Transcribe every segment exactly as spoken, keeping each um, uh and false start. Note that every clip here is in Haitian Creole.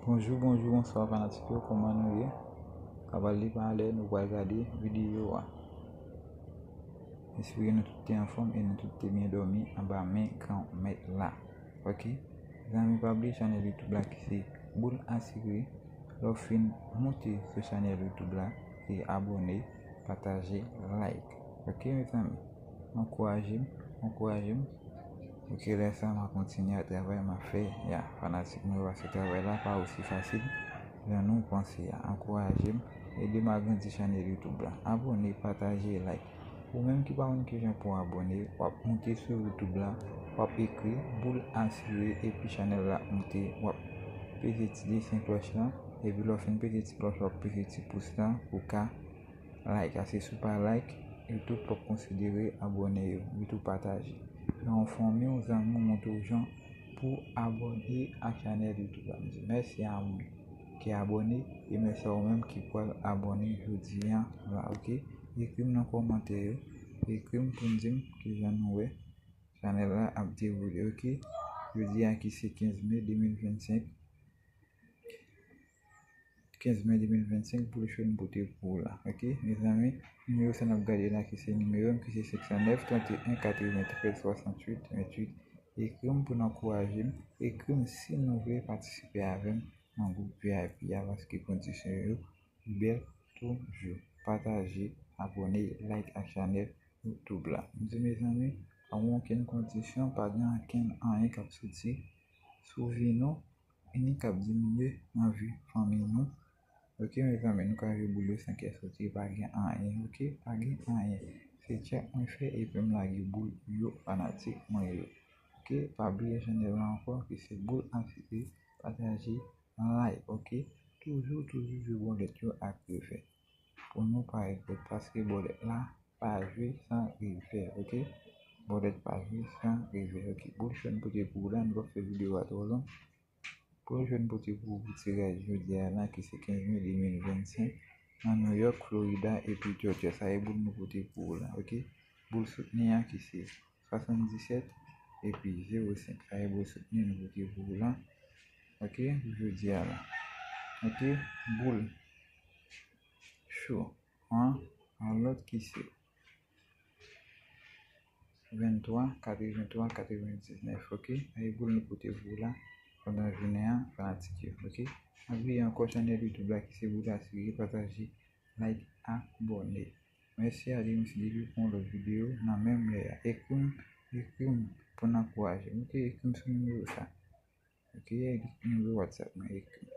Bonjou, bonjou, bonswa fanatik yo, kòman nou ye? Sa pral li pa alè nou pral gade videyo a. Espere nou tout te anfòm e nou tout te byen dòmi anba men Granmèt la. Ok? Zanmi, pa bliye chanèl YouTube la ki se Boul Asire. Lè w fin monte sou chanèl YouTube la, se abòne, pataje, like. Ok, mezanmi? Ankouraje m, ankouraje m. Ok, lè sa, m a kontinye ak travay m ap fè. Ya, fanatik mwen yo, paske travay la pa osi fasil jan nou panse a. Ankouraje m, ede m agrandi chanèl YouTube la. Abòne, pataje, like. Ou menm ki pa konn kijan pou w abòne, w ap monte sou YouTube la, w ap ekri Boul Asire epi chanèl la ap monte, w ap peze ti desen klòch lan, epi lè w fin peze ti klòch, w ap peze ti pous lan pou w ka like. Paske si w pa like, YouTube p ap konsidere abòne yo, YouTube pataje. Fè yon fanmi w, zanmi w, montre w jan pou abòne ak chanèl YouTube la. M di mèsi a moun ki abòne e mèsi a ou menm ki pral abòne jodi a la, ok? Ekri m nan kòmantè yo, ekri m pou n di m kijan nou wè chanèl la ap dewoule, ok? Jodi a ki se kenz me de mil vennsenk, kenz me de mil vennsenk, Boul Cho n pote pou ou la, ok? Mezanmi, nimewo sa n ap gade la ki se nimewo m ki se senk san nèf, trant e en, katreventrèz, swasanntuit, venntuit. Ekri m pou n ankouraje m, ekri m si nou vle patisipe avè m nan gwoup V I P a, paske kondisyon yo pi bèl toujou. Pataje, abòne, like ak chanèl YouTube la. M di mezanmi, pa gen okenn kondisyon, pa gen okenn anyen k ap soti sou vi nou, ni k ap diminye nan vi fanmi nou. Ok, mezanmi, nou ka jwe boul yo san kè soti, pa gen anyen, ok? Pa gen anyen. Se tchèk mwen fè epi m lage boul yo, fanatik mwen yo. Ok, pa bliye chanèl la ankò, ki se Boul Asire, pataje, like, ok? Toujou, toujou jwe bòlèt yo ak revè. Pou nou pa regrèt, paske bòlèt la pa jwe san revè, ok? Bòlèt pa jwe san revè, ok? Boul Cho n pote pou ou la, nou p ap fè videyo a twò long. Boul Cho n pote pou ou pou tiraj jodi a la, ki se kenz me de mil vennsenk, nan New York, Florida epi Georgia. Sa e boul nou pote pou ou la, ok? Boul soutni a ki se swasanndisèt epi zewo senk. Sa e boul soutni nou pote pou ou la, ok? Pou jodi a la, ok? Boul Cho an, an lòt ki se venntwa, katrevenntwa, katrevendiznèf, ok? Sa e boul nou pote pou ou la pandan jounen an, fanatik yo, ok? Pa bliye ankò chanèl YouTube la ki se Boul Asire, pataje, like, abòne. Mèsi a Denis Delu pou yon lòt videyo nan menm lè a. Ekri m, ekri m pou n ankouraje m, ok? Ekri m sou nimewo sa. Ok, nimewo WhatsApp mwen, ekri m.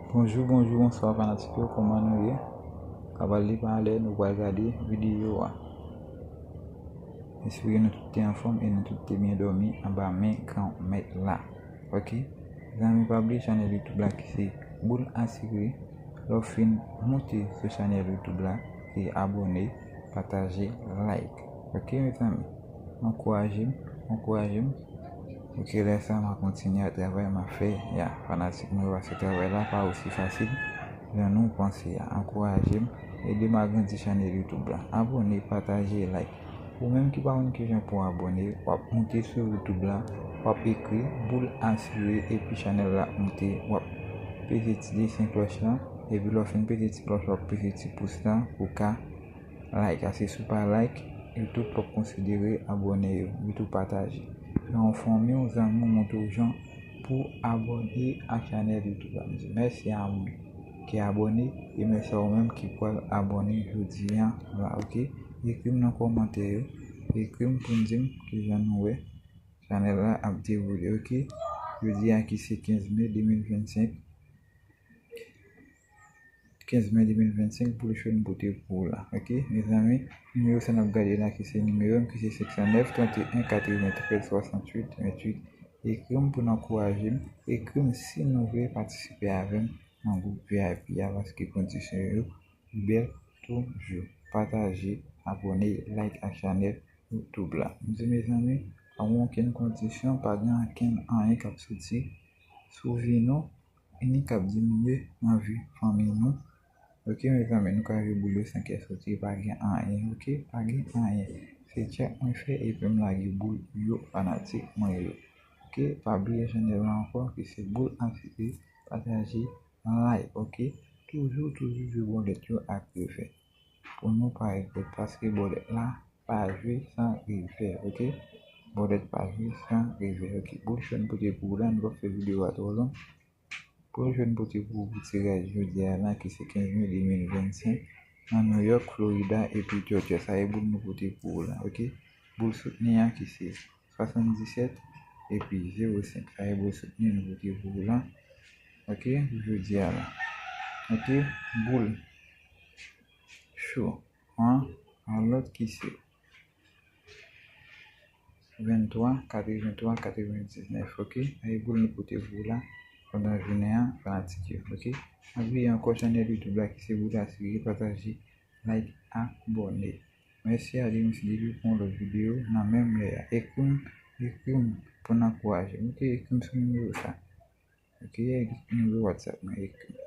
Bonjou, bonjou, bonswa fanatik yo, kòman nou ye? Sa pral li pa alè nou pral gade videyo a. Espere nou tout te anfòm e nou tout te byen dòmi anba men Granmèt la. Ok? Zanmi, pa bliye chanèl YouTube la ki se Boul Asire. Lè w fin monte sou chanèl YouTube la, se abòne, pataje, like. Ok, mezanmi? Ankouraje m, ankouraje m. Ok, lè sa, m a kontinye ak travay m ap fè. Ya, fanatik mwen yo, paske travay la pa osi fasil jan nou panse a. Ankouraje m, ede m agrandi chanèl YouTube la. Abòne, pataje, like. Ou menm ki pa konn kijan pou w abòne, w ap monte sou YouTube la, w ap ekri Boul Asire epi chanèl la ap monte, w ap peze ti desen klòch lan, epi lè w fin peze ti klòch, w ap peze ti pous lan pou w ka like. Paske si w pa like, YouTube p ap konsidere abòne yo, YouTube pataje. Fè yon fanmi w, zanmi w, montre w jan pou abòne ak chanèl YouTube la. M di mèsi a moun ki abòne e mèsi a ou menm ki pral abòne jodi a la, ok? Ekri m nan kòmantè yo, ekri m pou n di m kijan nou wè chanèl la ap dewoule, ok? Jodi a ki se kenz me de mil vennsenk, kenz me de mil vennsenk, Boul Cho n pote pou ou la, ok? Mezanmi, nimewo sa n ap gade la ki se nimewo m ki se senk san nèf, trant e en, katreventrèz, swasanntuit, venntuit. Ekri m pou n ankouraje m, ekri m si nou vle patisipe avè m nan gwoup V I P a, paske kondisyon yo pi bèl toujou. Pataje, abòne, like ak chanèl YouTube la. M di mezanmi, pa gen okenn kondisyon, pa gen okenn anyen k ap soti sou vi nou, ni k ap diminye nan vi fanmi nou. Ok, mezanmi, nou ka jwe boul yo san kè soti, pa gen anyen, ok? Pa gen anyen. Se tchèk mwen fè epi m lage boul yo fanatik mwen yo. Ok, pa bliye chanèl la ankò, ki se boul asite, pataje, like, ok? Toujou, toujou jwe bòlèt yo ak revè. Pou nou pa regrèt, paske bòlèt la pa jwe san revè, ok? Bòlèt pa jwe san revè, ok? Boul chò n pote pou ou la, nou p ap fè videyo a twò long. Pou jò n pote pou ou pou tiraj jodi a la, ki se kenz me de mil vennsenk, nan New York, Florida, epi Georgia. Sa e boul nou pote pou ou la, ok? Boul soutni a, ki se swasanndisèt epi zewo senk. Sa e boul soutni nou pote pou ou la, ok? Pou jodi a la. Ok, boul cho an, an lòt ki se venntwa, katreventwa, katrevendiznèf, ok? Sa e boul nou pote pou ou la pandan jounen an, fanatik yo, ok? Pa bliye ankò chanèl YouTube la ki se Boul Asire, pataje, like, abòne. Mèsi a Denis Delu pou yon lòt videyo nan menm lè a. Ekri m, ekri m pou n ankouraje m, ok? Ekri m sou nimewo sa, ok? Nimewo WhatsApp mwen, ekri m.